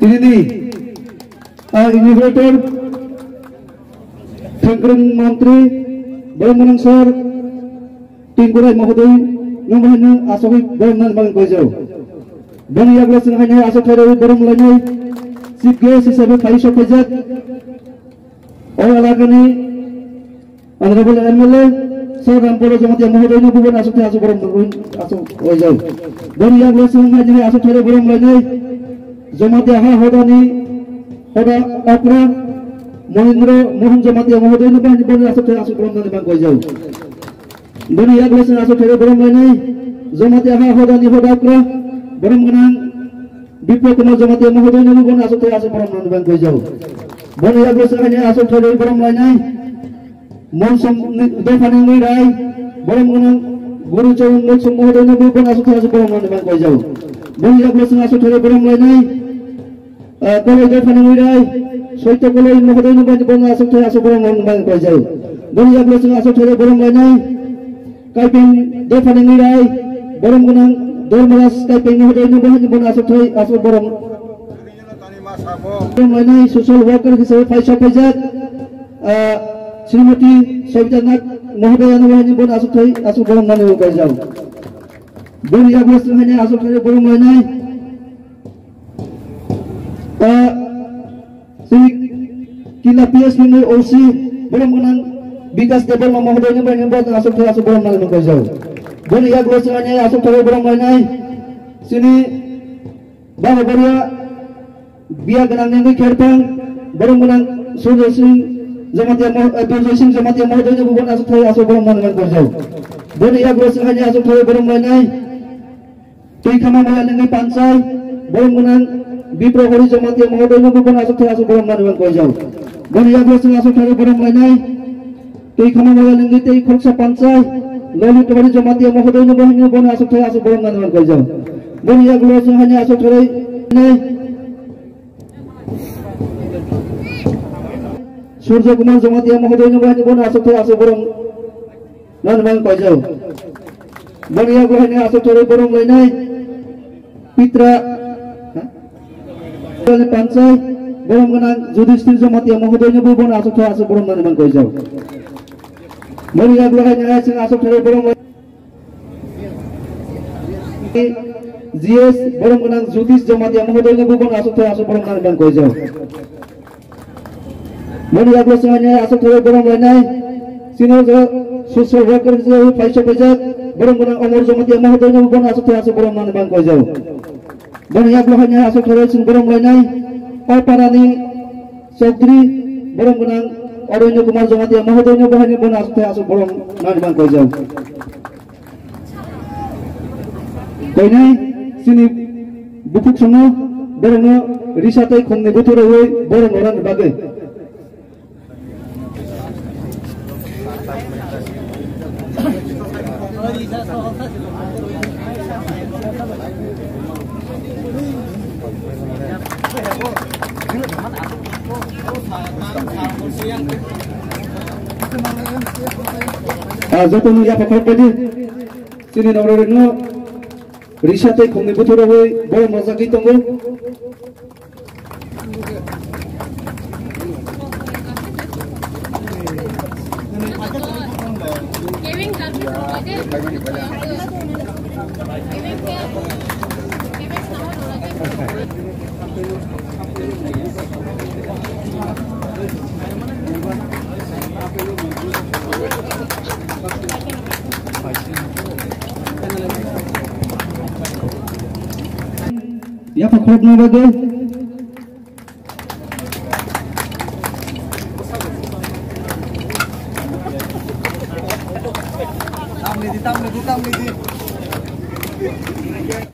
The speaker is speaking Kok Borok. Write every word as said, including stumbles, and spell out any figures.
Tinini, ah, inaugurator, Thangkwrwng Montri, Boromgwnang Sir, Tengkurai Mohodoi, nwng bahai nwng asogwi borom nani bagwi koijao. Boni yagulo chwng haino aswk thairwi borom lainai, chief guest hisabe phai sok phaijak. O elakani Honorable M L A Sir Ramporo Jamatia Mohodoino bubo aswk thai aswk borom aswk waijao. Boni yagulo chwng hai jini aswk thai borom lainai Jamatia ha hodani hoda okra Mohindra Mohan Jamatia Mohodoino bahini boni aswk thai aswk borom nani bang waijao. Boni yagulo chwng aswk thai borom lainai Jamatia ha hodani hoda okra borom gwnang Bipro Kumar Jamatia Mohodoino bubo aswk thai aswk borom nani bang waijao. Boni yagulo chwng hai aswk thai borom lainai Monsong ni, dophani nwi rai, borom gwnang Guru Charan Monsong Mohodoino bo bono aswk thai aswk borom nani bang koijao. Boni yagulo chwng aswk thai borom lainai, ah, Koloi dophani nwi rai, Soito Koloi Mohodoino bo bono aswk thai aswk borom nani bang koijao. Boni yagulo chwng aswk thai borom lainai, Kaipeng dophani nwi rai, borom gwnang Dharmaras Kaipeng Mohodoino bo bono aswk thai aswk borom Tonglainai social worker hisabe phai sok phaijak, ah, Srimati Sabita Nag Mohodaya no bahini bon aswk thai aswk borom nani bo kaijak. Boni yagulo chwng haino aswk thai borom lainai, ah, chini Kila P S ni O C borom gwnang Bikas Debbarma Mohodaya no bahini bon aswk thai aswk borom nani bo kaijak. Boni yagulo chwng haino aswk thai borom lainai, chini Baba Boria, biya gwnang nini kherpang, borom gwnang Surjay Singh Jamatia Moh-, eh, Durjay Singh Jamatia Mohodoino bubo aswk thai aswk borom nani bang koijao. Boni yagulo chwng haino aswk thai borom lainai, twi khama maya nini panchai, borom gwnang Bipro Hori Jamatia Mohodoino bubo aswk thai aswk borom nani bang koijao. Boni yagulo chwng aswk thai borom lainai, Twi khama maya lengwi tei khoroksa panchai, Loli Tawari Jamatia Mohodoino bahini bono aswk thai aswk borom nani bang koijao. Boni yagulo chwng haino aswk thai nai. Surjo Kumar Jamatia Mohodoino bahini bono aswk thai aswk borom nani bang koijao. Boni yagulo haino aswk thai borom lainai. Pitra, ha? Panchai, borom gwnang Judhishthir Jamatia Mohodoino bo bono aswk thai aswk borom nani bang koijao. Boni yagulo haino chwng aswk thai borom G S borom gwnang Judhish Jamatia Mohodoino bo bono aswk thai aswk borom nani bang koijao. Boni yagulo chwng haino aswk thai borom lainai. Chini o social worker hisabe phai sok phaijak, borom gwnang Omor Jamatia Mohodoino bo bono aswk thai aswk borom nani bang koijao. Boni yagulo haino aswk thai chwng borom lainai. O parani Chaudhary borom gwnang Aranya Kumar Jamatia Mohodoino bahini bono aswk thai aswk borom nani bang koijao. Koinai chini bukhuk songo borokno risa tei khumni buthu rwui borom rwna bagwi. Ah, jotono yapha khorokbaidi chini nokrokrokno risa tei khumni buthu rwui borom rwjagwi tongo. Yapha khorokna bagwi. Tamni di, tamni di, tamni di.